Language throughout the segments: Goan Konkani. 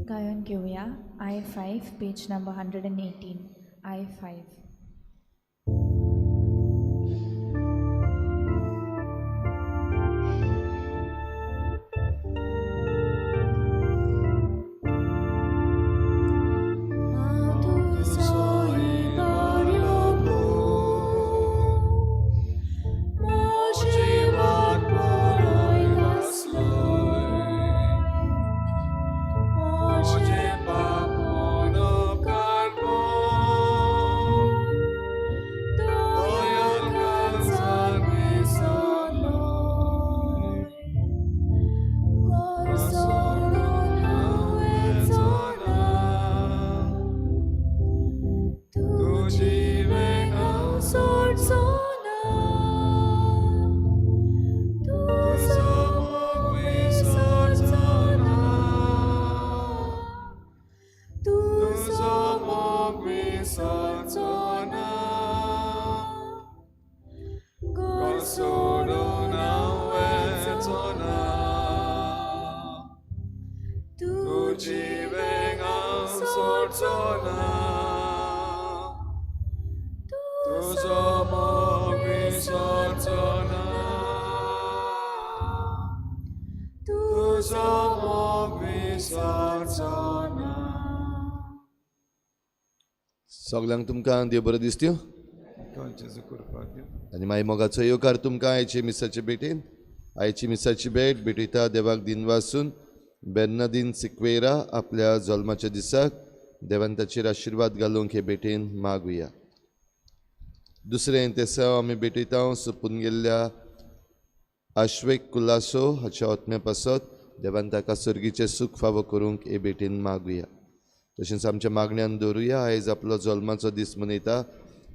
गायन घेवया I5 page number 118 I5. सगल्यांक तुमकां देव बरें दिसत्यो आनी मागीर मोगाचो येवकार तुमकां आयचे मिसाचे भेटेन. आयची मिसाची भेट भेटयता देवाक दिनवासून बेर्नादीन सिक्वेरा आपल्या जल्माच्या दिसाक देवान ताचेर आशिर्वाद घालूंक हे भेटेन मागुया. दुसरें तेसांव आमी भेटयता सोंपून गेल्ल्या आश्वेक कुलासो हाच्या आत्म्या पासत देवान ताका सर्गीचें सूख फावो करूंक हे भेटेन मागुया. तशेंच आमच्या मागण्यान दवरुया आयज आपलो जल्माचो दीस मनयता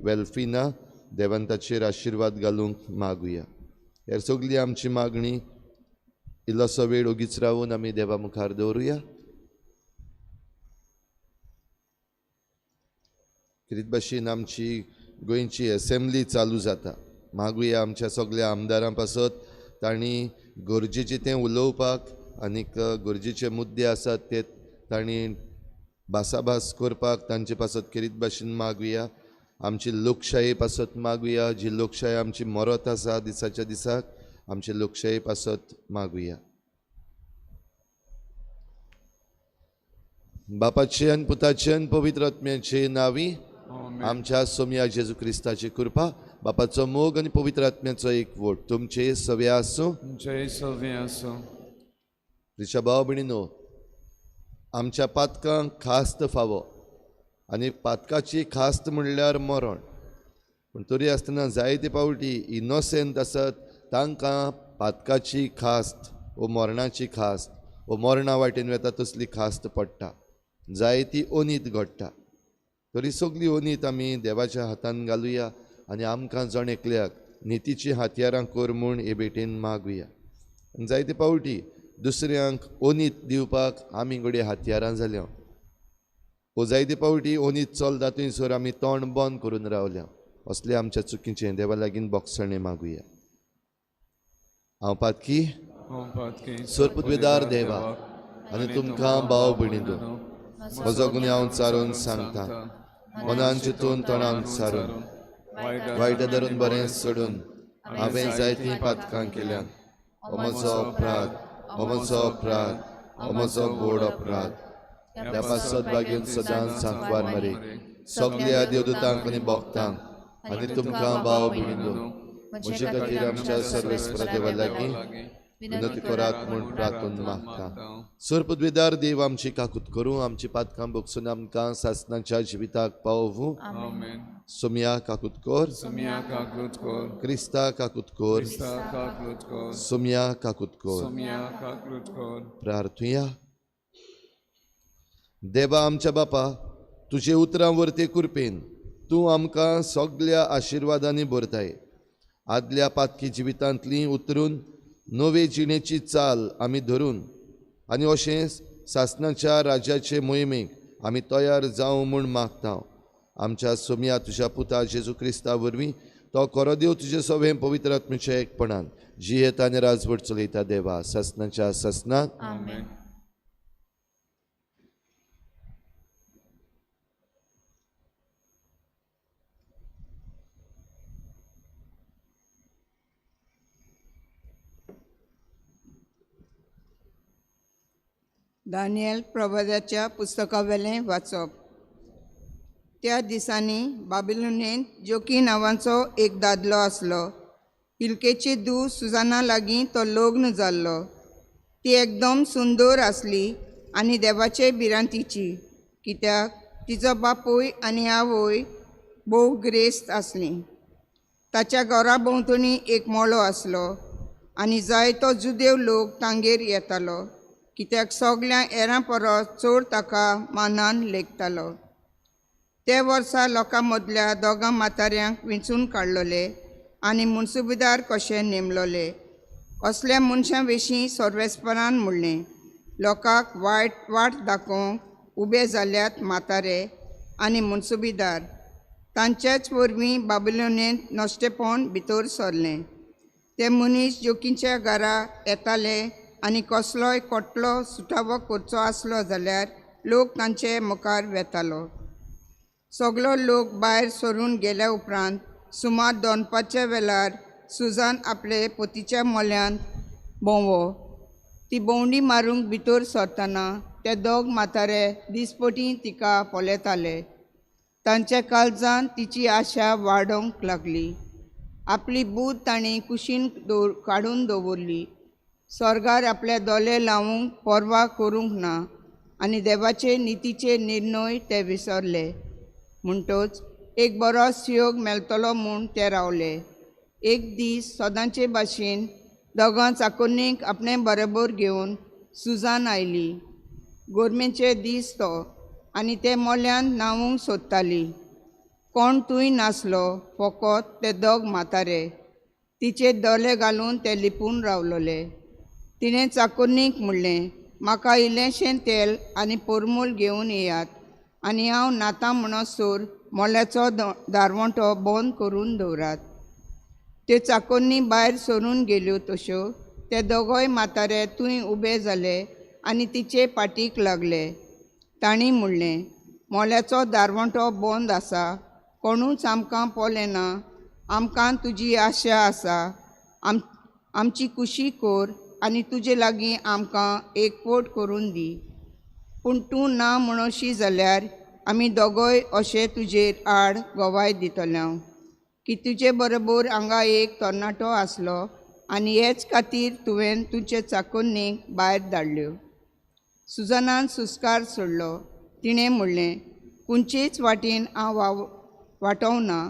वेल्फिना देवान ताचेर आशिर्वाद घालूंक मागुया. हेर सगळी आमची मागणी इल्लोसो वेळ ओगीच रावून आमी देवा मुखार दवरुया. कितें भाशेन आमची गोंयची एसेंब्ली चालू जाता. मागुया आमच्या सगळ्या आमदारां पासत तांणी गरजेचें तें उलोवपाक आनीक गरजेचे मुद्दे आसात ते तांणी भासाभास करपाक तांचे पासत खेरीत भाशेन मागुया. आमची लोकशाये पासत मागुया, जी लोकशाय आमची मरत आसा दिसाच्या दिसाक आमची लोकशाये पासत मागुया. बापाचे आनी पुताचे आनी पवित्र आत्म्याचे नांवी आमच्या सोमया जेजू क्रिस्ताची कृपा, बापाचो मोग आनी पवित्र आत्म्याचो एकवट तुमचे सवे आसूं. रिशा भाव भयणीनो, आमच्या पातकांक खास्त फावो आनी पातकाची खास्त म्हणल्यार मरण. पूण तरी आसतना जायते पावटी इनोसेंट आसत तांकां पातकाची खास्त वो मरणाची खास्त वो मरणा वाटेन वता तसली खास्त पडटा, जायती अनीत घडटा. तरी सगळी अनीत आमी देवाच्या हातान घालुया आनी आमकां जण एकल्याक नितीची हातयारां कर म्हूण हे भेटेन मागुया. आनी जायते पावटी दुसऱ्यांक अनीत दिवपाक आमी घडये हातयारां जाल्या वो जायते पावटी अनीत चलता थंयसर आमी तोंड बंद करून रावल्या. असले आमच्या चुकीचें देवा लागीं बोगसणें मागुया. हांव पातकी सरपुदवेदार देवा आनी तुमकां भाव भयणींनो म्हजो गुन्यांव चारून सांगता, मनान चिंतून तोंडान सारून वायट धरून बरें सोडून हांवें जायतीं पातकां केल्यात. हो म्हजो अपराध, हो म्हजो अपराध, हो म्हजो गोड अपराध. त्या पासत बागेन सदांच सांकवार मारी सगल्या देवदूतांक आनी भक्तांक आनी तुमकां भाव भयणींनो म्हजे खातीर आमच्या सर्वेस्पर देवा लागीं विनंती करात म्हूण प्रार्थना मागता. सरपदवेदार देव आमची काकूत करूं, आमची पातकां भोगसून आमकां सासणाच्या जिविताक पावोवूं. सोमया काकूत कर, क्रिस्ता काकूत कर, सोमया काकूत कर. प्रार्थुया. देवा आमच्या बापा, तुजे उतरां वरते कृपेन तूं आमकां सगल्या आशिर्वादांनी भरताय. आदल्या पातकी जिवितांतली उतरून नवे जिणेची चाल आमी धरून आनी अशें सासणाच्या राज्याचे मोहिमेक आमी तयार जावं म्हूण मागता. आमच्या सोमया तुज्या पुता जेजू क्रिस्ता वरवीं तो खरो देव तुजे सवें पवित्र आत्म्याच्या एकपणान जियेता आनी राजवट चलयता देवा सासणाच्या सासणाक. दानियल प्रवादाच्या पुस्तकावेलें वाचप. त्या दिसांनी बाबिलोनेंत जोकी नांवाचो एक दादलो आसलो. हिल्केची धूव सुजाना लागीं तो लग्न जाल्लो. ती एकदम सुंदर आसली आनी देवाचे भिरांतीची, कित्याक तिचो बापूय आनी आवय भोव ग्रेस्त आसलीं. ताच्या घरा भोंवतणी एक मळो आसलो आनी जायतो जुदेव लोक तांगेर येतालो, कित्याक सगळ्या हेरां परस चड ताका मानान लेखतालो. ते वर्सा लोकां मदल्या दोगां म्हाताऱ्यांक विंचून काडलोले आनी मुन्सुबीदार कशे नेमलोले. असल्या मनशां विशीं सर्वेस्परान म्हणलें, लोकांक वायट वाट दाखोवंक उबे जाल्यात म्हातारे आनी मुन्सुबीदार. तांचेच वरवीं बाबिलोनेंत नश्टेपण भितर सरलें. ते मनीस जोकींच्या घरा येताले आनी कसलोय कोटलो सुटावो करचो आसलो जाल्यार लोक तांचे मुखार वेतालो. सगलो लोक भायर सरून गेल्या उपरांत सुमार दोनपारच्या वेळार सुजान आपले पोतीच्या मोल्यांत भोंवो. ती भोंवडी मारूंक भितर सरतना ते दोग म्हातारे दिसपटी तिका पळयताले. तांच्या काळजान तिची आशा वाडोवंक लागली. आपली बूद तांणी कुशीन काडून दवरली. स्वर्गार आपले दोळे लावूंक पर्वा करूंक ना आनी देवाचे नितीचे निर्णय ते विसरले. म्हणटच एक बरो सुयोग मेळटलो म्हूण ते रावले. एक दीस सदांचे भाशेन दोगां चाकोन्नीक आपणे बरोबर घेवन सुजान आयली. गोरमेचे दीस तो आनी ते मोल्यान न्हावूंक सोदताली. कोण थंय नासलो, फकत ते दोग म्हातारे. तिचे दोळे घालून ते लिपून रावलोले. तिणें चाकोन्नीक म्हणलें, म्हाका इल्लेंशें तेल आनी पोरमूल घेवन येयात आनी हांव न्हाता म्हणसर मोल्याचो दारवंटो बंद करून दवरात. त्यो चाकोन्नी भायर सरून गेल्यो तश्यो ते दोगोय म्हातारे थंय उबे जाले आनी तिचे पाटीक लागले. तांणी म्हणलें, मोल्याचो दारवंटो बंद आसा, कोणूच आमकां पळयना, आमकां तुजी आशा आसा, आमची कुशी कर आनी तुजे लागीं आमकां एकवट करून दी. पूण तूं ना म्हणशी जाल्यार आमी दोगोय अशें तुजेर आड गवाय दितले हांव की तुजे बरोबर हांगा एक तरणाटो आसलो आनी हेच खातीर तुवें तुजे चाकोन्नीक भायर धाडल्यो. सुजनान सुस्कार सोडलो. तिणें म्हणलें, खंयचेच वाटेन हांव वाटोवना.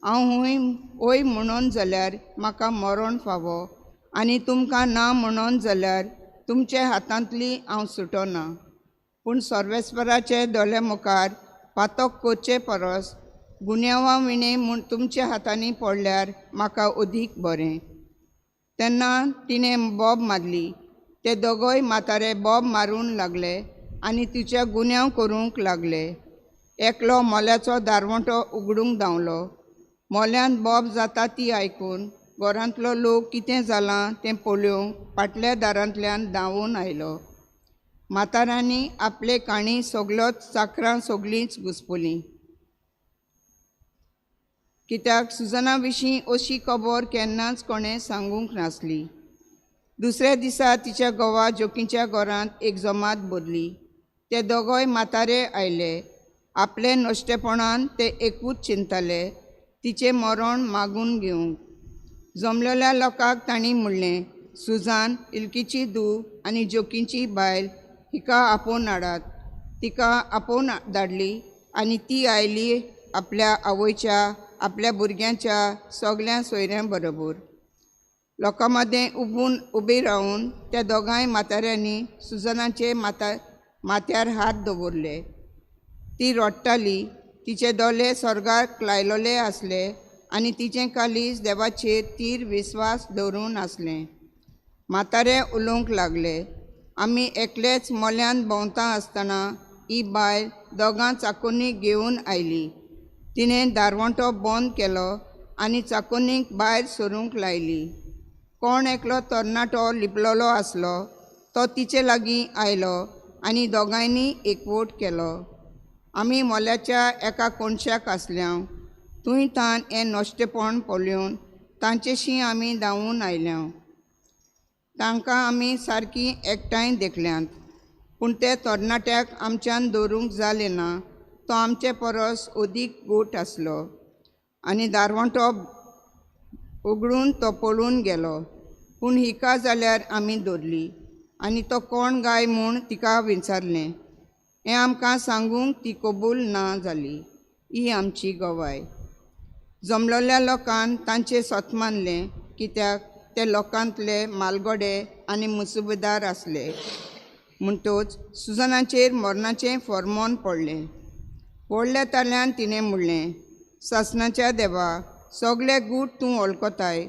हांव हूंय हय म्हणून जाल्यार म्हाका मरण फावो आनी तुमकां ना म्हणून जाल्यार तुमच्या हातांतली हांव सुटना. पूण सर्वेस्पराचे दोळे मुखार पातक करचे परस गुन्यांवा विणें म्हूण तुमच्या हातांनी पडल्यार म्हाका अदीक बरें. तेन्ना तिणें बोब मारली. ते दोगोय म्हातारे बोब मारूंक लागले आनी तिच्या गुन्यांव करूंक लागले. एकलो मोल्याचो दारवंटो उगडूंक धांवलो. मोल्यांत बोब जाता ती आयकून घरांतलो लोक कितें जालां तें पळोवंक फाटल्या दारांतल्यान धांवून आयलो. म्हाताऱ्यांनी आपले काणी सगलोच चाकरां सगळींच घुसपलीं, कित्याक सुजना विशीं अशी खबर केन्नाच कोणें सांगूंक नासली. दुसऱ्या दिसा तिच्या घोवा जोकीच्या घरांत एक जमात भरली. ते दोगोय म्हातारे आयले. आपले नश्टेपणान ते एकूच चिंतताले, तिचें मरण मागून घेवंक. जमलेल्या लोकांक तांणी म्हणलें, सुजान इल्कीची धूव आनी जोकीची बायल हिका आपोवन हाडात. तिका आपोवन धाडली आनी ती आयली आपल्या आवयच्या आपल्या भुरग्यांच्या सगळ्या सोयऱ्यां बरोबर. लोकां मदें उबी रावून त्या दोगांय म्हाताऱ्यांनी सुजनाचे माथ्यार हात दवरले. ती रडटाली. तिचे दोळे स्वर्गाक लायलोले आसले आनी तिचें कालीज देवाचेर तीर विस्वास दवरून आसलें. म्हातारे उलोवंक लागले, आमी एकलेच मोल्यान भोंवता आसतना ही बायल दोगां चाकोन्नीक घेवन आयली. तिणें दारवंटो बंद केलो आनी चाकोन्नीक भायर सरूंक लायली. कोण एकलो तरणाटो लिपलोलो आसलो तो तिचे लागीं आयलो आनी दोगांयनी एकवट केलो. आमी मोल्याच्या एका कोनशाक आसल्या, थंय तान हें नश्टेपण पळोवन तांचेशी आमी धांवून आयल्या. तांकां आमी सारकीं एकठांय देखल्यांत. पूण ते तरणाट्याक आमच्यान दवरूंक जालें ना. तो आमचे परस अदीक गोट आसलो आनी दारवंटो उगडून तो पळून गेलो. पूण हिका जाल्यार आमी दवरली आनी तो कोण गाय म्हूण तिका विचारलें. हें आमकां सांगूंक ती कबूल ना जाली. ही आमची गवाय. जमलोल्या लोकान तांचें सत मानलें, कित्याक ते लोकांतले मालगडे आनी मुसुबेदार आसले. म्हणटच सुजनाचेर मरणाचें फॉर्मोन पडलें. व्हडल्या ताल्यान तिणें म्हणलें, सासणाच्या देवा, सगळे गूट तूं वळखताय.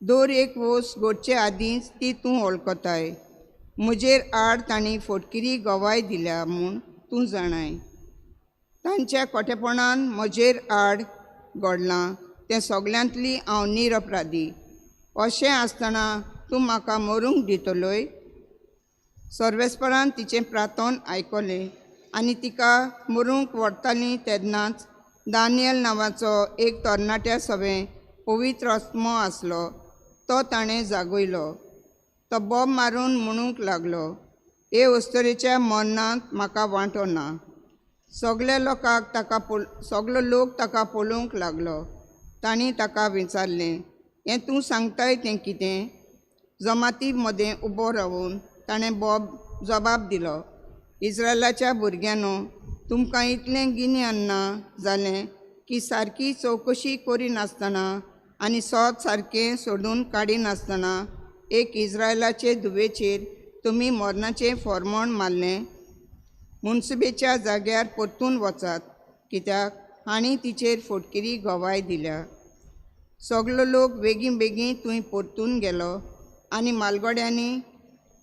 दर एक वोस घडचे आदींच ती तूं वळखताय. म्हजेर आड तांणी फोटकिरी गवाय दिल्या म्हूण तूं जाणाय. तांच्या खोटेपणान म्हजेर आड घडलां तें सगल्यांतली हांव निरपराधी. अशें आसतना तूं म्हाका मरूंक दितलोय? सर्वेस्परान तिचें प्रार्थन आयकलें आनी तिका मरूंक व्हरताली तेन्नाच दानियल नांवाचो एक तरणाट्या सवें पवित्र आत्मो आसलो तो ताणें जागयलो. तो बोब मारून म्हणूंक लागलो, हे अस्तरेच्या मरणांत म्हाका वांटो ना. सगल्या लोकांक ताका सगलो लोक ताका पळोवंक लागलो. तांणी ताका विचारलें, हें तूं सांगताय तें कितें? जमाती मदें उबो रावून ताणें बोब जबाब दिलो, इस्रायलाच्या भुरग्यांनो, तुमकां इतलें गिन्यान ना जालें की सारकी चवकशी करिनासतना आनी सोद सारकें सोदून काडिनासतना एक इस्रायलाचे धुवेचेर तुमी मरणाचें फॉर्मोण मारलें. मुन्सुबेच्या जाग्यार परतून वचात, कित्याक हांणी तिचेर फोटकिरी गवाय दिल्या. सगलो लोक बेगीन बेगीन थंय परतून गेलो आनी मालगड्यांनी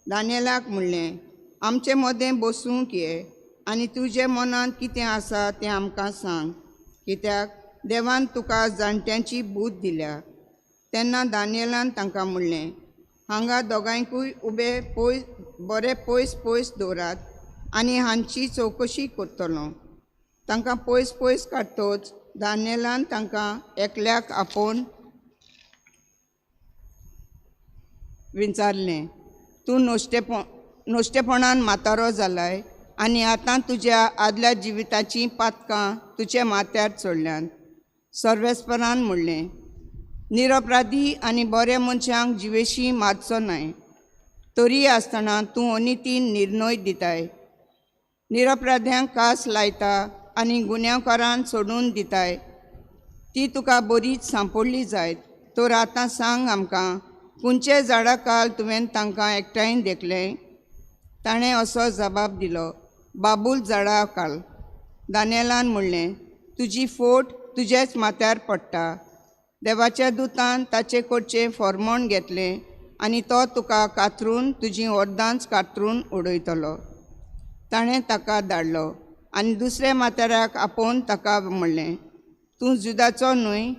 दानियलाक म्हणलें, आमचे मदें बसूंक ये आनी तुजे मनांत कितें आसा तें आमकां सांग, कित्याक देवान तुका जाणट्यांची बूद दिल्या. तेन्ना दानियलान तांकां म्हणलें, हांगा दोगांयकूय उबे पयस बरे पयस पयस दवरात आनी हांची चवकशी करतलो. तांकां पयस पयस काडटच दानियलान तांकां एकल्याक आपोवन विचारलें, तूं नश्टेपणान म्हातारो जालाय आनी आतां तुज्या आदल्या जिविताचीं पातकां तुज्या माथ्यार चडल्यांत. सर्वेस्परान म्हणलें, निरपराधी आनी बऱ्या मनशांक जिवेशी मारचो न्हय, तरी आसतना तूं अनितीन निर्णय दिताय. निरपराध्यांक कास लायता आनी गुन्यांवकारान सोडून दिताय. ती तुका बरीच सांपडली जायत तर आतां सांग आमकां, खंयचे झाडा काल तुवें तांकां एकठांय देखलें? ताणें असो जबाब दिलो, बाबूल झाडा काल. दानियलान म्हणलें, तुजी फोट तुजेच माथ्यार पडटा. देवाच्या दुतान ताचे कडचें फॉर्मोण घेतलें आनी तो तुका कातरून तुजी अर्दांच कातरून उडयतलो. ताणें ताका धाडलो आनी दुसऱ्या म्हाताऱ्याक आपोवन ताका म्हणलें, तूं जुदाचो न्हय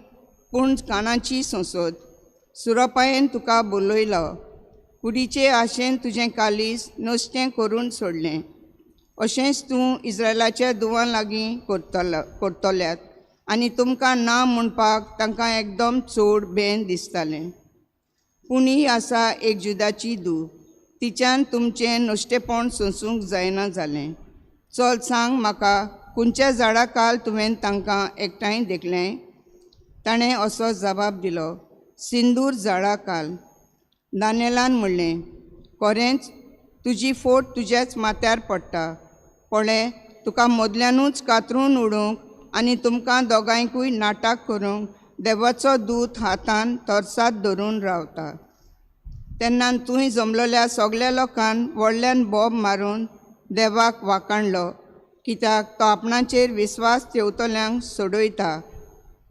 पूण कानाची संसद. सुरोपायेन तुका बोलयलो, कुडीचे आशेन तुजें कालीस नश्टें करून सोडलें. अशेंच तूं इस्रायलाच्या दुवां लागीं करतल्यात आनी तुमकां ना म्हणपाक तांकां एकदम चड बेन दिसतालें. पूण ही आसा एक जुदाची धूव, तिच्यान तुमचें नश्टेपण सोंसूंक जायना जालें. चल सांग म्हाका, खंयच्या झाडा काल तुवें तांकां एकठांय देखलें? ताणें असो जबाब दिलो, सिंदूर झाडा काल. दानियलान म्हणलें, खरेंच तुजी फोट तुज्याच माथ्यार पडटा. पळय, तुका मदल्यानूच कातरून उडोवंक आनी तुमकां दोगांयकूय नाटक करूंक देवाचो दूत हातान तरसाद धरून रावता. तेन्ना थंय जमलोल्या सगल्या लोकान व्हडल्यान बोब मारून देवाक वाखाणलो, कित्याक तो आपणाचेर विस्वास ठेवतल्यांक सोडयता.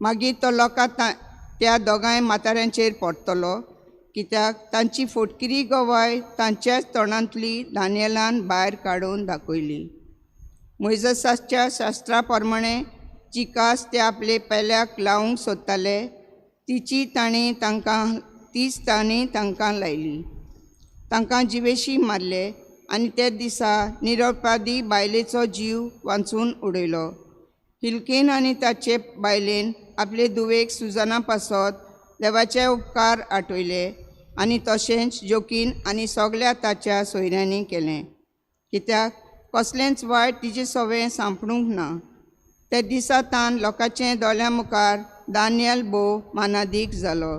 मागीर तो लोकां त्या दोगांय म्हाताऱ्यांचेर पडटलो, कित्याक तांची फोटकिरी गवाय तांच्याच तोंडांतली दानियलान भायर काडून दाखयली. मोयजेसाच्या शास्त्रा प्रमाणे जी कास ते आपले पेल्याक लावंक सोदताले तिची तांणी तांकां तीच तांणी तांकां लायली. तांकां जिवेशी मारले आनी ते दिसा निरपराधी बायलेचो जीव वांचून उडयलो. हिलकेन आनी ताचे बायलेन आपले धुवेक सुजना पासत देवाचे उपकार आठयले आनी तशेंच जोकीन आनी सगल्या ताच्या सोयऱ्यांनी केलें. कित्याक कसलेंच वायट तिजे सवें सांपडूंक ना. ते दिसा तान लोकांचे दोळ्यां मुखार दानियल भोव मानादीक जालो.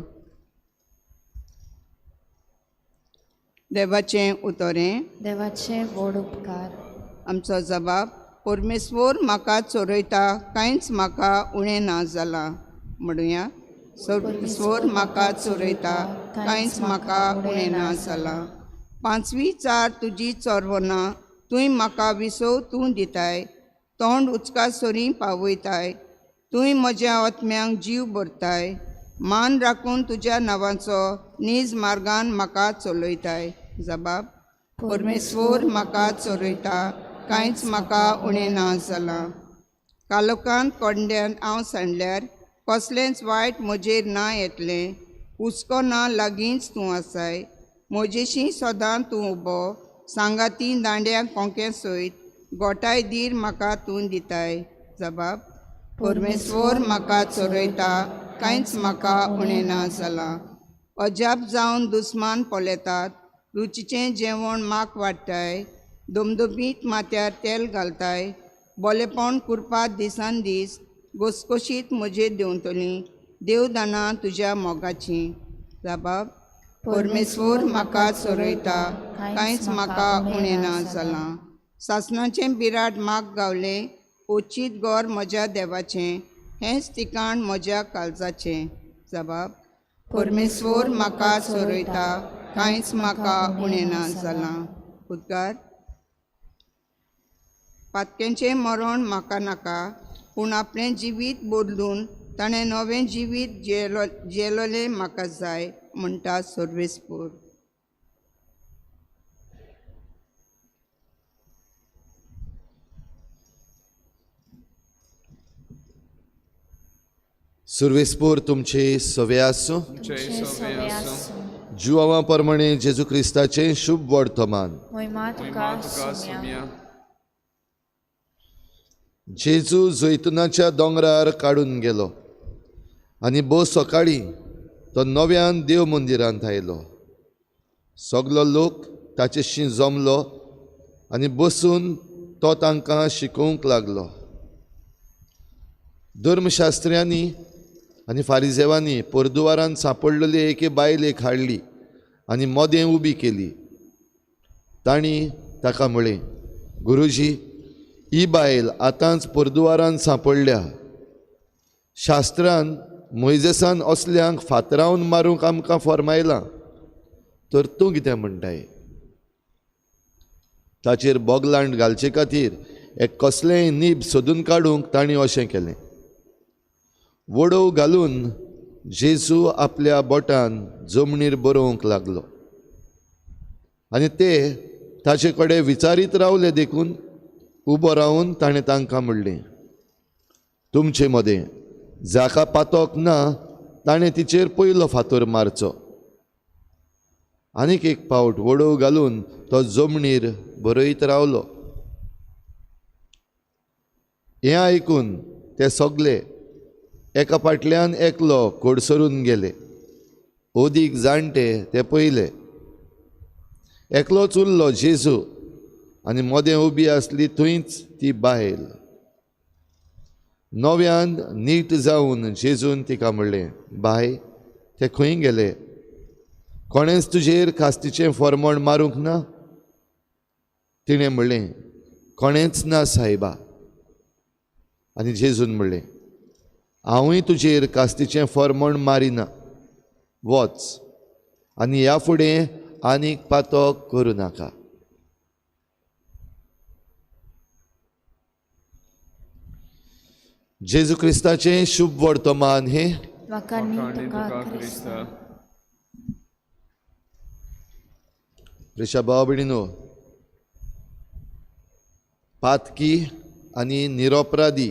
देवाचें उतरें. देवाचे व्हड उपकार. आमचो जबाब. परमेश्वर म्हाका चोरयता, कांयच म्हाका उणें ना जालां. म्हणुया, परमेश्वर म्हाका चोरयता, कांयच म्हाका उणें ना जालां. पांचवी चार तुजी चोरवना, तूंय म्हाका विसव तूं दिताय, तोंड उचका सरीं पावयताय, तूंय म्हज्या आत्म्यांक जीव भरताय, मान राखून तुज्या नांवाचो नीज मार्गान म्हाका चलयताय. जबाब. परमेश्वर म्हाका चोरयता, कांयच म्हाका उणें ना जालां. कालोकांत कोंड्यान हांव सांडल्यार कसलेंच वायट म्हजेर ना येतलें. हुस्को ना लागींच तूं आसाय, म्हजेशी सदां तूं उबो, सांगाती दांड्या कोंके सयत गोठाय धीर म्हाका तूं दिताय. जबाब. परमेश्वर म्हाका चोरयता, कांयच म्हाका उणें ना जालां. अजाप जावन दुस्मान पळयतात, रुचीचें जेवण म्हाक वाडटाय, दमदमीत माथ्यार तेल घालताय, बोलेपण कुरपात दिसान दीस घसघशीत म्हजेर देंवतली देवदानां तुज्या मोगाचीं. जबाब. परमेश्वर म्हाका चोरयता, कांयच म्हाका उणें ना जालां. सासणाचें बिराड म्हाक गावलें, ओचीत गोर म्हज्या देवाचें, हेंच ठिकाण म्हज्या काळजाचें. जबाब. परमेश्वर म्हाका चोरयता, कांयच म्हाका उणें ना जालां. उद्गार. पातक्यांचें मरण म्हाका नाका, पूण आपलें जिवीत बदलून ताणें नवें जिवीत जियेलोलें म्हाका जाय, म्हणटा सर्वेस्पोर. सुर्वेस्पोर तुमचे सवे आसूं. जुवां प्रमाणे जेजू क्रिस्ताचें शुभ वर्तमान. मोहिमा तुका सुम्या. जेजू जैतुनाच्या दोंगरार काडून गेलो आनी भोव सकाळीं तो नव्यान देव मंदिरांत आयलो. सगलो लोक ताचेशी जमलो आनी बसून तो तांकां शिकोवंक लागलो. धर्मशास्त्र्यांनी आनी फारिजेवांनी परदुवारान सांपडलेली एके बायलेक हाडली आनी मदें उबी केली. तांणी ताका म्हळें, गुरुजी, ही बायल आतांच परदुवारान सांपडल्या. शास्त्रान मोयजेसान असल्यांक फातरावन मारूंक आमकां फर्मायलां, तर तूं कितें म्हणटाय? ताचेर बोगलांड घालचे खातीर एक कसलेंय नीब सोदून काडूंक तांणी अशें केलें. वडोव घालून जेजू आपल्या बोटान जमनीर बरोवंक लागलो आनी ते ताचे कडेन विचारीत रावले. देखून उबो रावन ताणें तांकां म्हणलें, तुमचे मदें जाका पातोक ना ताणें तिचेर पयलो फातर मारचो. आनीक एक पावट वडोव घालून तो जमनीर बरयत रावलो. हें आयकून ते सगले एका फाटल्यान एकलो कोडसरून गेले. अदीक जाणटे ते पयले. एकलोच उरलो जेजू आनी मदें उबी आसली थंयच ती बायल. नव्यान नीट जावन जेजून तिका म्हणलें, बाय, ते खंय गेले? कोणेंच तुजेर खास्तीचें फॉर्मण मारूंक ना? तिणें म्हणलें, कोणेंच ना सायबा. आनी जेजून म्हणलें, हांवूय तुजेर कास्तीचें फॉर्मण मारिना, वच आनी ह्या फुडें आनीक पातक करूं नाका. जेजू क्रिस्ताचें शुभ वर्तमान हें. प्रेशा भाव भयणीनो, पातकी आनी निरोपराधी,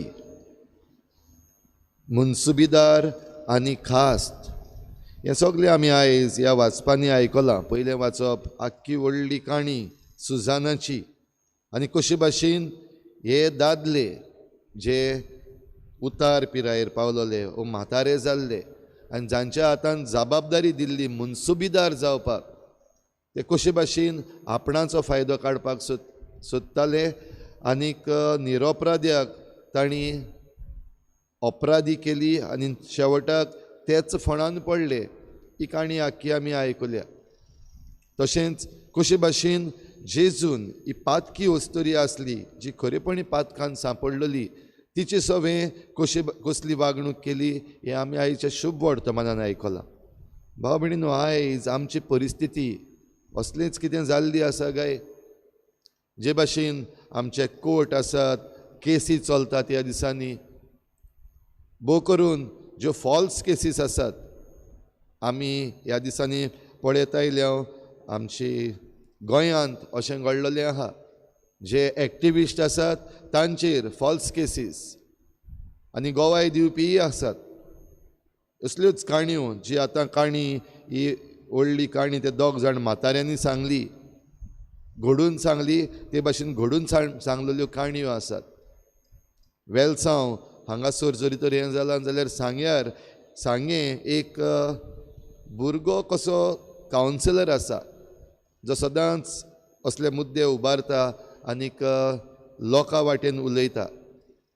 मनसुबीदार आनी खास्त हें सगळें आमी आयज ह्या वाचपांनी आयकलां. पयलें वाचप आख्खी व्हडली काणी सुजानाची आनी कशे भाशेन हे दादले जे उतार पिरायेर पावलोले ओ म्हातारे जाल्ले आनी जांच्या हातान जबाबदारी दिल्ली मनसुबीदार जावपाक, ते कशे भाशेन आपणाचो फायदो काडपाक सोद. सोदताले आनीक निरपराध्याक तांणी अपराधी केली आनी शेवटाक तेच फोंडान पडले. ही काणी आख्खी आमी आयकुल्या. तशेंच कशे भाशेन जेजून ही पातकी अस्तुरी आसली जी खरेपणी पातकान सांपडलेली तिचे सवें कशे कसली वागणूक केली हें आमी आयच्या शुभ वर्तमानान आयकलां. भाव भयणीनो, आयज आमची परिस्थिती असलीच कितें जाल्ली आसा काय? जे भाशेन आमचे कोर्ट आसात, केसी चलतात ह्या दिसांनी, भोव करून ज्यो फॉल्स केसीस आसात आमी ह्या दिसांनी पळयत आयल्या. आमची गोंयांत अशें घडलेलें आहा, जे एक्टिविस्ट आसात तांचेर फॉल्स केसीस आनी गोवाय दिवपीय आसात. असल्योच काणयो जी आतां काणी ही व्हडली काणी ते दोग जाण म्हाताऱ्यांनी सांगली, घडून सांगली, ते भाशेन घडून सांगलेल्यो काणयो आसात. वेलसांव हांगासर जरी तर हें जालां जाल्यार सांग्यार सांगें एक भुरगो कसो कावन्सिलर आसा जो सदांच असले मुद्दे उबारता आनीक लोकां वाटेन उलयता,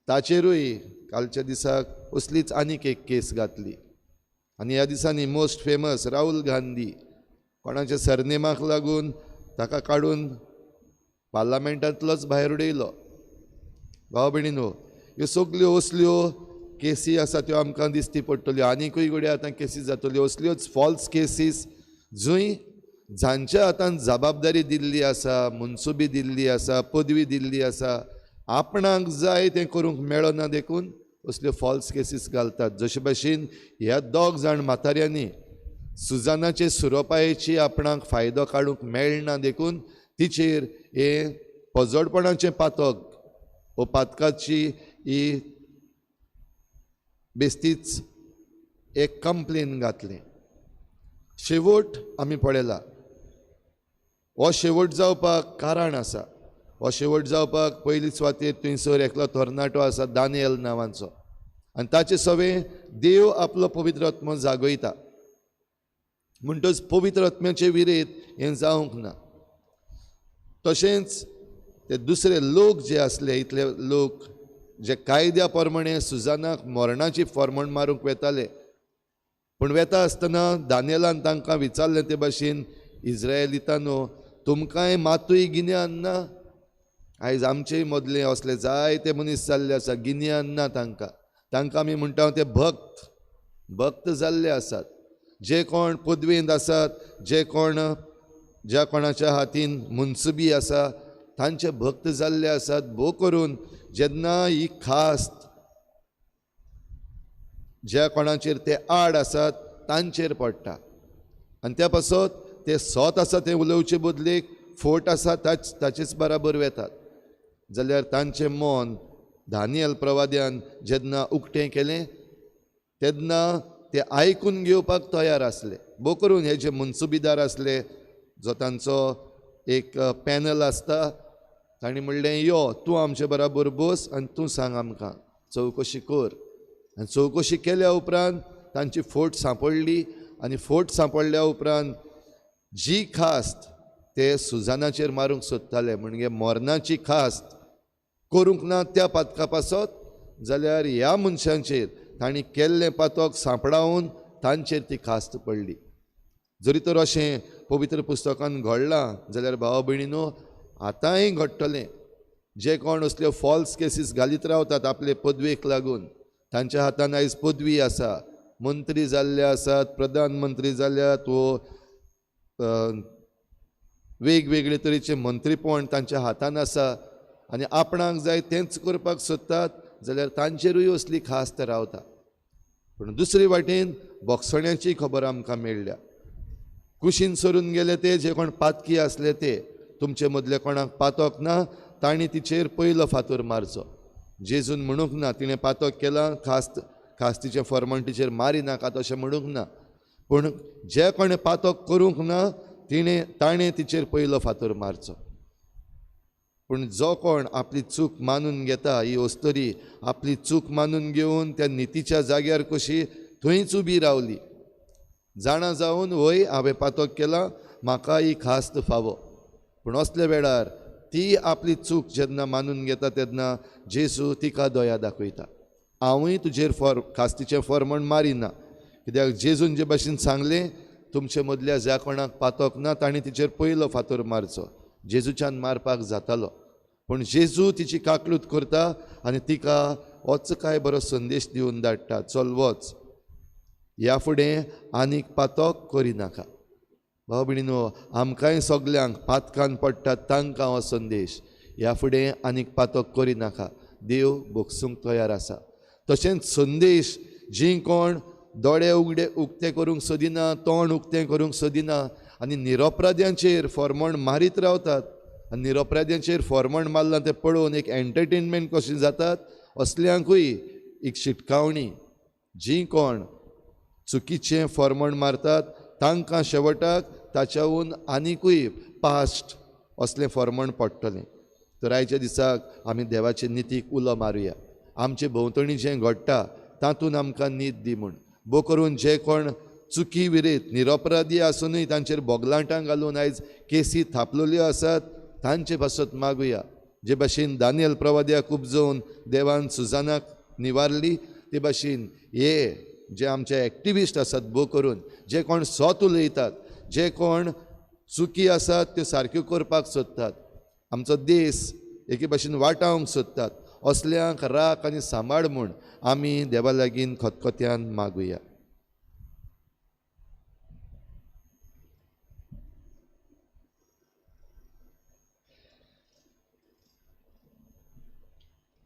ताचेरूय कालच्या दिसाक असलीच आनीक एक केस घातली. आनी ह्या दिसांनी मोस्ट फेमस राहुल गांधी कोणाच्या सरनेमाक लागून ताका काडून पार्लामेंटांतलोच भायर उडयलो. भाव भयणीनो, ह्यो सगल्यो असल्यो केसी आसा त्यो आमकां दिसती पडटल्यो. आनीकूय घडये आतां केसी जातल्यो असल्योच फॉल्स केसीस जंय जांच्या हातान जबाबदारी दिल्ली आसा, मनसुबी दिल्ली आसा, पदवी दिल्ली आसा, आपणाक जाय तें करूंक मेळना देखून असल्यो फॉल्स केसीस घालतात. जशे भाशेन ह्या दोग जाण म्हाताऱ्यांनी सुजानाचे सुरोपायेची आपणाक फायदो काडूंक मेळना देखून तिचेर हें पजडपणाचें पातक वो पातकाची ही बेस्तीच एक कंप्लेन घातली. शेवट आमी पळयला, हो शेवट जावपाक कारण आसा. हो शेवट जावपाक पयली सुवातेर थंयसर एकलो तरणाटो आसा दानियल नांवांचो आनी ताचे सवें देव आपलो पवित्र आत्मो जागयता. म्हणटच पवित्र आत्म्याचे विरेत हें जावंक ना. तशेंच ते दुसरे लोक जे आसले, इतले लोक जे कायद्या प्रमाणे सुजानाक मरणाची फॉर्मण मारूंक वेताले, पूण वेता आसतना दानियलान तांकां विचारलें ते भाशेन, इज्रायलितानो तुमकांय मातूय गिन्यान ना? आयज आमचे मदले असले जायते मनीस जाल्ले आसा, गिन्यान ना तांकां. तांकां आमी म्हणटा ते भक्त, भक्त जाल्ले आसात. जे कोण पदवेंत आसात, जे कोण ज्या कोणाच्या हातीन मनसुबी आसा तांचे भक्त जाल्ले आसात. भोव करून जेन्ना ही खास्त ज्या कोणाचेर ते आड आसात तांचेर पडटा आनी त्या पासत ते सत आसा तें उलोवचे बदलेक फोट आसा ताचेच बराबर वेतात. जाल्यार तांचें मन दानियल प्रवाद्यान जेन्ना उक्तें केलें तेन्ना ते आयकून घेवपाक तयार आसले. भोव करून हे जे मनसुबीदार आसले, जो तांचो एक पॅनल आसता, तांणी म्हणलें यो तूं आमचे बराबर बस आनी तूं सांग आमकां, चवकशी कर. आनी चवकशी केल्या उपरांत तांची फोट सांपडली आनी फोट सांपडल्या उपरांत जी खास्त ते सुजानाचेर मारूंक सोदताले, म्हणजे मरणाची खास्त करूंक ना त्या पातका पासत, जाल्यार ह्या मनशांचेर तांणी केल्लें पातक सांपडावन तांचेर ती खास्त पडली. जरी तर अशें पवित्र पुस्तकान घडलां जाल्यार भाव भयणीनो आतांय घडटलें. जे कोण असल्यो फॉल्स केसीस घालीत रावतात आपले पदवेक लागून, तांच्या हातान आयज पदवी आसा, मंत्री जाल्ले आसात, प्रधानमंत्री जाल्यात वो वेगवेगळे तरेचे मंत्रीपण तांच्या हातान आसा आनी आपणाक जाय तेंच करपाक सोदतात, जाल्यार तांचेरूय असली खास्त रावता. पूण दुसरे वाटेन बोगसण्याची खबर आमकां मेळ्ळ्या. कुशीन सरून गेले ते जे कोण पातकी आसले ते, तुमचे मदले कोणाक पातक ना तांणी तिचेर पयलो फातर मारचो. जेजून म्हणूंक ना तिणें पातक केलां, खास्त खास्तीचें फॉर्मण तिचेर मारी नाकात अशें म्हणूंक ना, पूण जे कोणें पातक करूंक ना तिणें ताणें तिचेर पयलो फातर मारचो. पूण जो कोण आपली चूक मानून घेता, ही अस्तुरी आपली चूक मानून घेवन त्या नितीच्या जाग्यार कशी थंयच उबी रावली, जाणा जावन वय हांवें पातक केलां, म्हाका ही खास्त फावो. पूण असल्या वेळार ती आपली चूक जेन्ना मानून घेता तेन्ना जेजू तिका दया दाखयता. हांवूय तुजेर खास्तीचें फॉर्मण मारिना, कित्याक जेजून जे भाशेन सांगलें तुमचे मदल्या ज्या कोणाक पातोक ना तांणी तिचेर पयलो फातर मारचो. जेजूच्यान मारपाक जातालो, पूण जेजू तिची काकलूत करता आनी तिका वच काय बरो संदेश दिवन धाडटा, चल वच, ह्या फुडें आनीक पातोक करिनाका. भाव भयणीनो, आमकांय सगल्यांक पातकान पडटात तांकां हो संदेश, ह्या फुडें आनीक पातोक करिनाका, देव भोगसूंक तयार आसा. तशेंच संदेश जी कोण दोळे उगडे उक्ते करूंक सोदिना, तोंड उक्तें करूंक सोदिना आनी निरपराध्यांचेर फॉर्मण मारीत रावतात आनी निरपराध्यांचेर फॉर्मण मारलां तें पळोवन एक एंटरटेनमेंट कशें जातात, असल्यांकूय एक शिटकावणी, जी कोण चुकीचें फॉर्मण मारतात तांकां शेवटाक ताच्याहून आनिकूय पास्ट असलें फॉर्मण पडटलें. तर आयच्या दिसाक आमी देवाचे नितीक उलो मारुया, आमचे भोंवतणी जें घडटा तातूंत आमकां नीत दी म्हूण. भो करून जे कोण चुकी विरेत निरपराधी आसुनूय तांचेर बोगलांटां घालून आयज केसी थापलेल्यो आसात तांचे पासत मागुया. जे भाशेन दानियल प्रवाद्याक उपजोवन देवान सुजानाक निवारली, ते भाशेन हे जे आमचे एक्टिविस्ट आसात, भो करून जे कोण सत उलयतात, जे कोण चुकी आसात त्यो सारक्यो करपाक सोदतात, आमचो देश एके भाशेन वाटावंक सोदतात, असल्यांक राख आनी सांबाळ म्हूण आमी देवा लागीं खतखत्यान मागुया.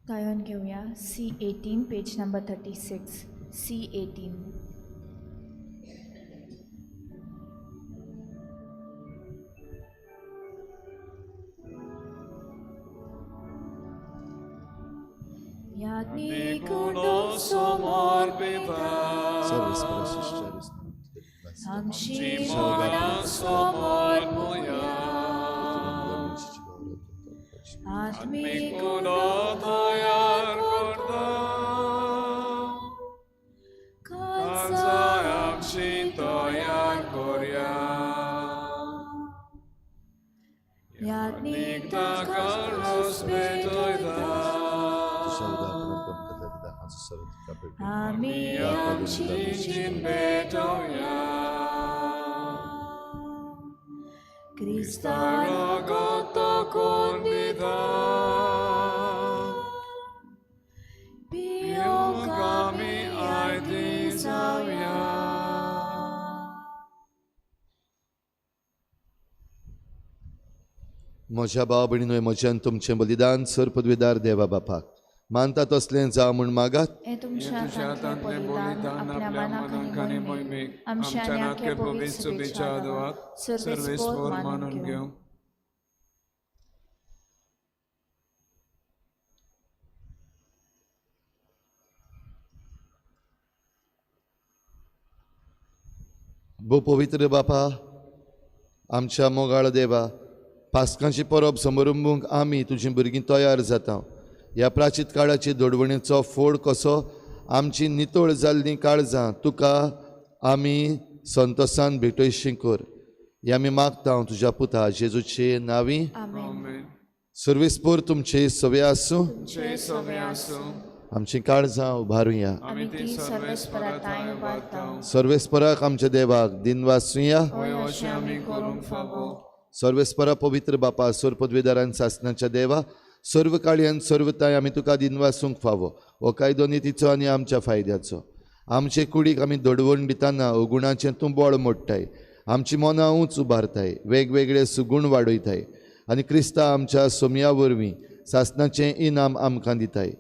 गायन घेवया C18 page number 36. C18. म्हज्या भाव भयणीनो, म्हज्यान तुमचें बलिदान सर पदवीदार देवा बापाक मानता तसलें जावं म्हूण मागात. भो पवित्र बापा, आमच्या मोगाळ देवा, पास्कांची परब समरंभूंक आमी तुजी भुरगीं तयार जाता. ह्या प्राचीत काळाची दोडवणेचो फोड कसो आमची नितळ जाल्लीं काळजां तुका आमी संतोसान भेटयशी कर, हे आमी मागता तुज्या पुता जेजूचे नांवी. सर्वेस्पोर तुमचे सवे आसूं. आमची काळजां उबारुया. सर्वेस्पराक आमच्या देवाक दिनवासुया. सर्वेस्परा पवित्र बापा, सर्व पदवीदारान सासनाच्या देवा, सर्व काळयान सर्वताय आमी तुका दिनवासूंक फावो. हो कायदो नितीचो आनी आमच्या फायद्याचो. आमचे कुडीक आमी दडवण दितना अगुणाचें तूं बळ मोडटाय, आमची मनां उंच उबारताय, वेगवेगळे सुगूण वाडयताय आनी क्रिस्ता आमच्या सोमया वरवीं सासनाचें इनाम आमकां दिताय.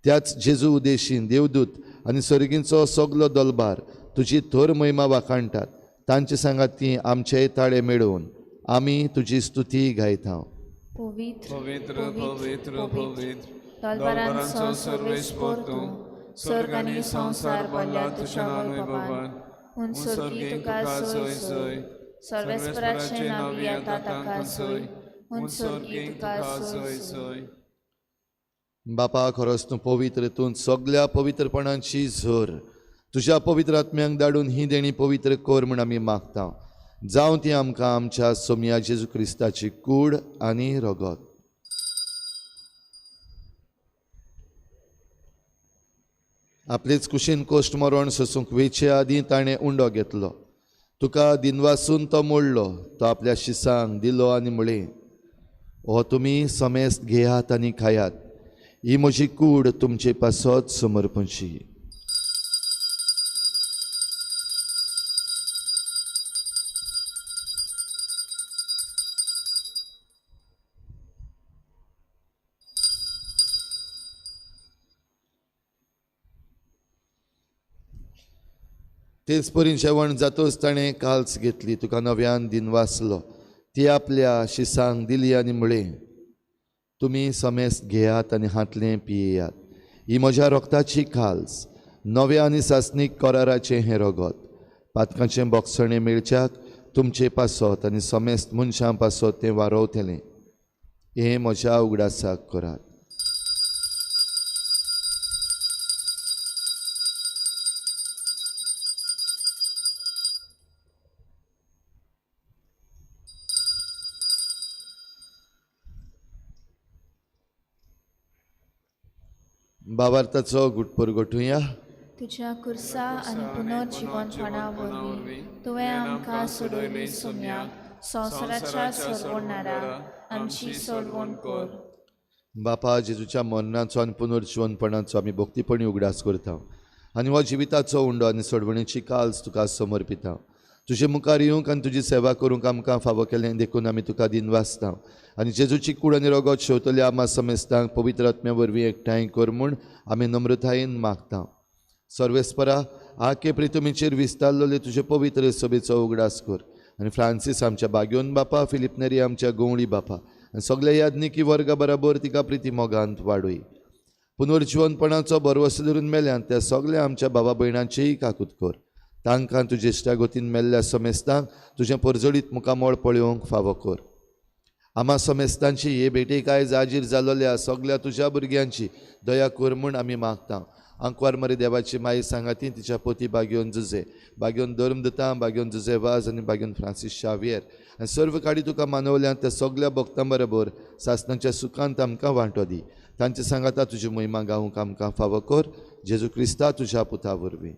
त्याच जेजू उदेशीन देवदूत आनी सर्गींचो सगलो दलबार तुजी थोर महिमा वाखाणटात. तांचे सांगात ती आमचेय ताळे मेळोवन आमी तुजी स्तुती गायता. पवित्र पवित्र पवित्र पवित्र दलबारांचो सर्वेस्पोर तूं, स्वर्ग आनी संवसार भरला तुज्या वैभवान. हून स्वर्गी तुका सोय सोय, सर्वेस्पराचें नांव येता ताका सोय, हून स्वर्गी तुका सोय सोय. बापा, खरोच तूं पवित्र, तूं सगल्या पवित्रपणाची झर. तुज्या पवित्र आत्म्यांक धाडून ही देणी पवित्र कर म्हूण आमी मागता. जावं ती आमकां आमच्या सोमया जेजू क्रिस्ताची कूड आनी रगत. आपलेच कुशीन कोश्ट मरण सोसूंक वेचे आदीं ताणें उंडो घेतलो. तुका दिनवासून तो मोडलो, तो आपल्या शिसांक दिलो आनी म्हळें, हो तुमी समेस्त घेयात आनी खायात, ही म्हजी कूड तुमचे पासत समर्पणची. तेच परी जेवण जातोच ताणें काल्स घेतली, तुका नव्यान दिनवासलो, ती आपल्या शिसांक दिली आनी म्हळें, तुमी समेस्त घेयात आनी हांतलें पियेयात, ही म्हज्या रोगताची काल्स, नव्या आनी सासणीक कराराचें हें रगत, पातकांचें बोगसणें मेळच्याक तुमचे पासत आनी समेस्त मनशां पासत तें वारोवतलें. हें म्हज्या उगडासाक करात. बाबार्थाचो गुटपोर गोठुया. तुज्या कुर्सा आनी पुनर्जिवनपणा वरवीं तुवें आमकां सोडयली सोम्या, संवसाराच्या सोडवणारा आमची सोडवण कर. बापा, जेजूच्या मरणाचो आनी पुनर्जिवनपणाचो आमी भक्तीपणी उगडास करता आनी हो जिविताचो उंडो आनी सोडवणेची काल्स तुका समर्पिता. तुजे मुखार येवंक आनी तुजी सेवा करूंक आमकां फावो केलें देखून आमी तुका दिनवासता आनी जेजूची कूड आनी रगत शेवतल्या आमा समेस्तांक पवित्र आत्म्या वरवीं एकठांय कर म्हूण आमी नम्रतायेन मागता. सर्वेस्परा, आके प्रितुमीचेर विस्तारलेले तुजे पवित्र सभेचो उगडास कर आनी फ्रांसीस आमच्या बाग्योन बापा, फिलिप नेरी आमच्या गवळी बापा आनी सगल्या याज्ञिकी वर्गा बराबर तिका प्रिती मोगांत वाडय. पुनर्जिवनपणाचो भरवसो धरून मेल्यान त्या सगल्या आमच्या बाबा भयणांचीय काकूत कर. तांकां तुजे इश्टागतीन मेल्ल्या समेस्तांक तुजें परजळीत मुखामळ पळोवंक फावो कर. आमा समेस्तांची हे भेटेक आयज हाजीर जालोल्या सगल्या तुज्या भुरग्यांची दया कर म्हूण आमी मागता. आंकवार मरे देवाची माई सांगाती तिच्या पोती बागेवन जुजे, बागेवन धर्मदता, बागेवन जुजे वाज आनी बागेवन फ्रांसीस शावियर आनी सर्व काडी तुका मानवल्या त्या सगल्या भक्तां बरोबर सासणाच्या सुखांत आमकां वांटो दी. तांचे सांगाता तुजी महिमा गावंक आमकां फावो कर, जेजू क्रिस्ता तुज्या पुता वरवीं.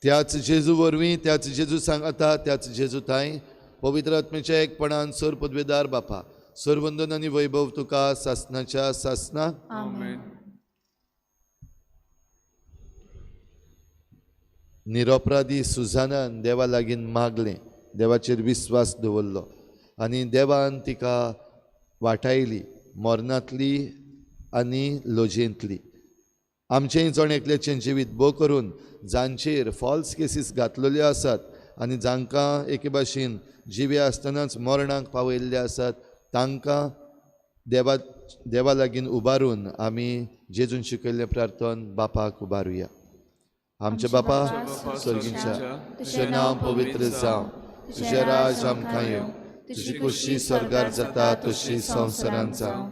त्याच जेजू वरवीं, त्याच जेजू सांगाता, त्याच जेजू ताई पवित्र आत्म्याच्या एकपणान सर पदवेदार बापा, सरवंदन आनी वैभव तुका सासणाच्या सासना. आमेन. निरपराधी सुजानान देवा लागीं मागलें, देवाचेर विस्वास दवरलो आनी देवान तिका वाटायली मरणांतली आनी लजेंतली. आमचेंय जण एकल्याचें जिवीत बो करून जांचेर फॉल्स केसीस घातलेल्यो आसात आनी जांकां एके भाशेन जिवे आसतनाच मरणाक पावयल्ले आसात तांकां देवा लागीं उबारून आमी जेजून शिकयल्लें प्रार्थन बापाक उबारुया. आमच्या बापा सर्गींच्या, तुजें नांव पवित्र जावं, तुजें राज आमकां येवं, तुजी खोशी स्वर्गार जाता तशी संवसारांत जावं.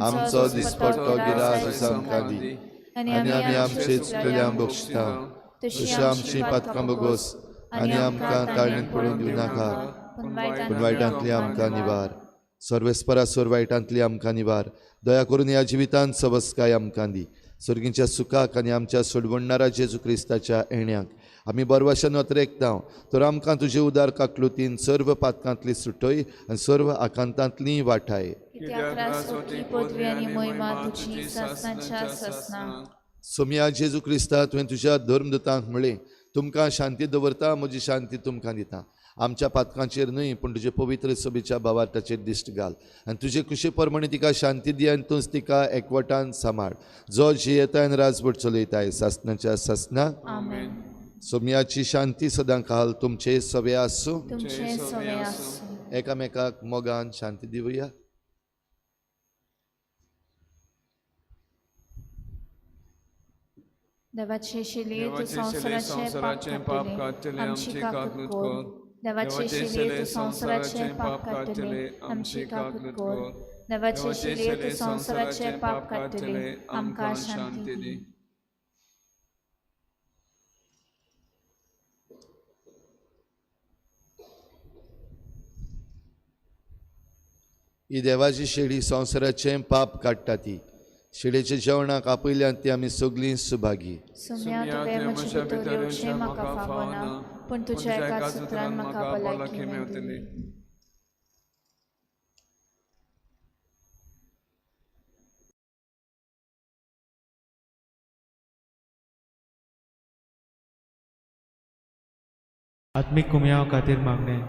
आमचो दिसपट्टो गिरास आमकां दी आनी आमी आमचे चुकलेल्यांक बक्षिता तशी आमची पातकां बोगोस आनी आमकां ताळणेंत पडून दिवं नाका, पूण वायटांतली आमकां निवार. सर्वेस्परा सोर वायटांतली आमकां निवार. दया करून ह्या जिवितांत सवस्काय आमकां दी. सर्गींच्या सुखाक आनी आमच्या सोडवणणारा जेजू क्रिस्ताच्या येण्याक आमी बरवाशान अत्रेकता तर आमकां तुजे उदार काकलुतीन सर्व पातकांतली सुटय आनी सर्व आकांतांतली वाठाय. सोमया जेजू क्रिस्ता, तुवें तुज्या धर्मदूतांक म्हळें, तुमकां शांती दवरता, म्हजी शांती तुमकां दिता. आमच्या पातकांचेर न्हय पूण तुजे पवित्र सभेच्या भावार्थाचेर दिश्ट घाल आनी तुजे कुशे प्रमाणे तिका शांती दी आनी तूंच तिका एकवटान सांबाळ, जो जियेताय आनी राजवट चलयताय सासणाच्या सासना. सोमयाची शांती सदां काल तुमचे सवे आसूं. एकामेकाक मोगान शांती दिवया. देवाचे शिले तूं संवसाराचें पाप काडटले, आमची काकूत कर. देवाचे शिले तूं संवसाराचें पाप काडटले, आमची काकूत कर. देवाचे शिले तूं संवसाराचें पाप काडटले, आमकां शांती दी. ही देवाची शेळी संवसाराचें पाप काडटा ती शेळयेच्या जेवणाक आपयल्यान ती आमी सगळीं सुभागी. सुम्या तुवें म्हजे भितर येवचें म्हाका फावना, पूण तुज्या एका सुत्रान म्हाका भलायकी मेवतली. आत्मीक कुमयाव खातीर मागणें.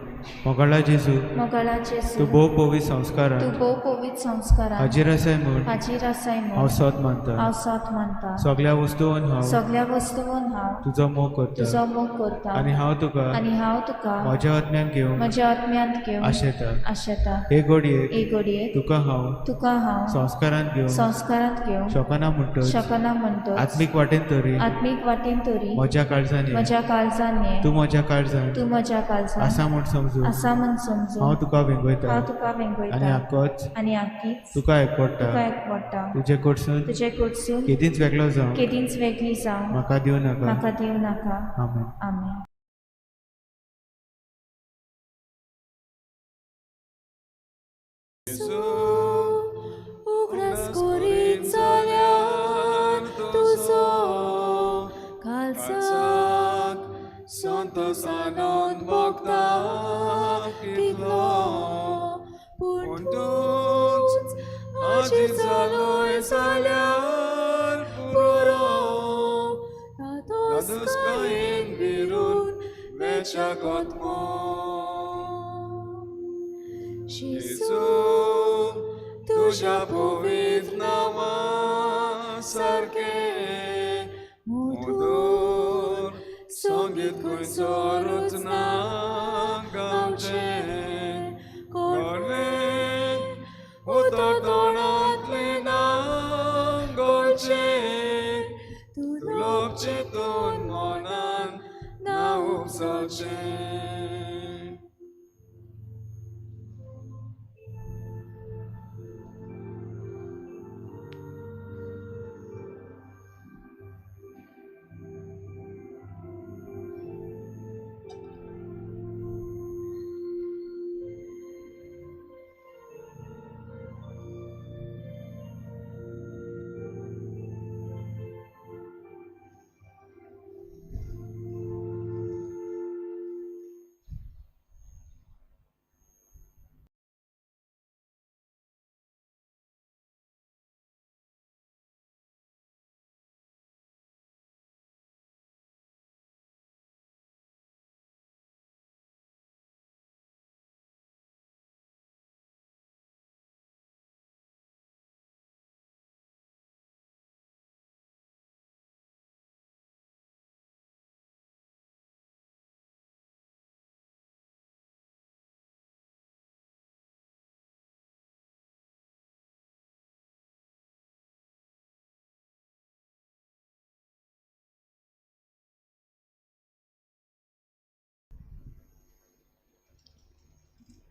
मोगाळा जेजू, मोगाळा जेजू, तूं भोव पवित्र संस्कारान, तूं भोव पवित्र संस्कारान हाजीर आसाय म्हूण, हाजीर आसाय म्हूण हांव सोद मानता, हांव सोद मानता. सगळ्या वस्तून हांव, सगळ्या वस्तून हांव तुजो मोग करता, तुजो मोग करता आनी हांव तुका, आनी हांव तुका म्हज्या आत्म्यान घेवंक, म्हज्या आत्म्यांत घेवंक आशेता, आशेता. हे घडयेक, हे घडयेक तुका हांव, तुका हांव संस्कारांत घेवंक, संस्कारांत घेवंक शकना म्हणटच, शकना म्हणटच, आत्मीक वाटेन तरी, आत्मीक वाटेन तरी म्हज्या काळजान, म्हज्या काळजान ये, तूं म्हज्या काळजान, तूं म्हज्या काळजान आसा म्हूण समजून, आसा म्हूण समजून हांव तुका वेंगयता, हांव तुका वेंगयता आनी आकोच, आनी आकीच तुका एकवडटा, तुका एकवडटा. तुजे कडसून, तुजे कडसून केदींच वेगळो जावं, केदींच वेगळी जावं म्हाका दिवं नाका, म्हाका दिवं नाका. आमेन. आमेन. उगडास करीत जाल्यार तुजो काळजाक संतोष आनंद भोगता कितलो, पूण तूंच आजी जालोय जाल्यार पुरो, धादोसकायेन भिरून वेच्या आत्मो. जेजू, तुज्या पवित्र नांवा सारकें मधूर संगीत खंयचो रुचना गावचें, गोडवें उतर तोंडांतलें ना गोडचें, तुलोप चिंतून मनान ना उपसचें.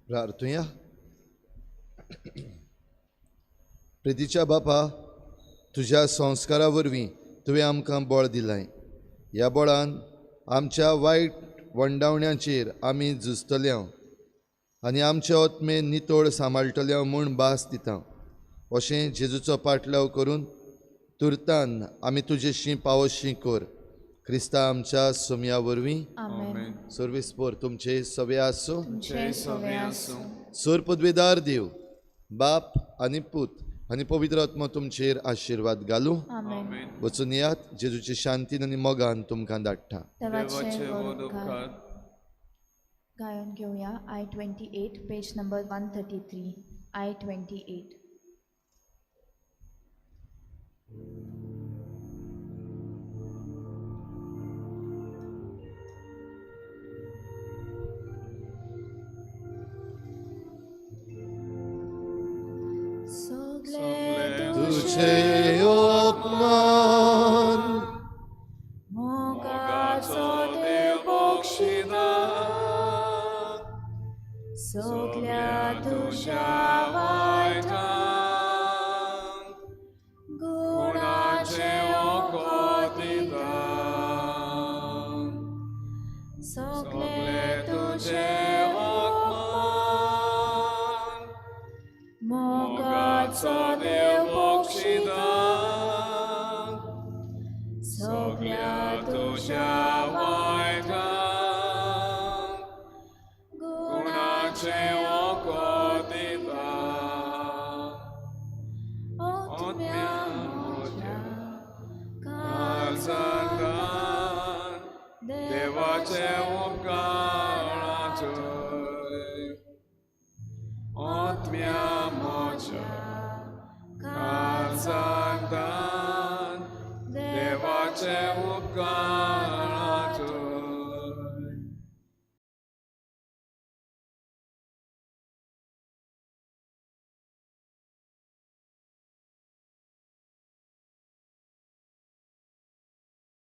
प्रार्थुया. प्रितीच्या बापा, तुज्या संस्कारा वरवीं तुवें आमकां बळ दिलां. ह्या बळान आमच्या वायट वंडावण्याचेर आमी झुजतले आनी आमचे आत्मे नितळ सांबाळटले म्हूण भास दिता. अशें जेजूचो पाटलाव करून तुर्तान आमी तुजेशी पावोशी कर. क्रिस्ता आमच्या सोमया वरवीं. आमेन. सर्वेस्पर तुमचे सवे आसूं. सोर पदवेदार देव बाप आनी पूत आनी पवित्र आत्मा तुमचेर आशिर्वाद घालूं. वचून यात, जेजूचे शांतीन आनी मोगान तुमकां धाडटा. गायन घेवया I-28 page number 133. I-28. तुझे अपमान मोगाचो देव बक्षिता सगल्या तुज्या वायटांक गुणाचें वखद दिता सगलें तुजें अपमान मोगाचो देव बक्षिता सगल्या तुज्या वायटांक गुणाचें वखद दिता आत्म्या म्हज्या काळजांत देवाचे उपकाराचो आत्म्या म्हज्या काळजांत.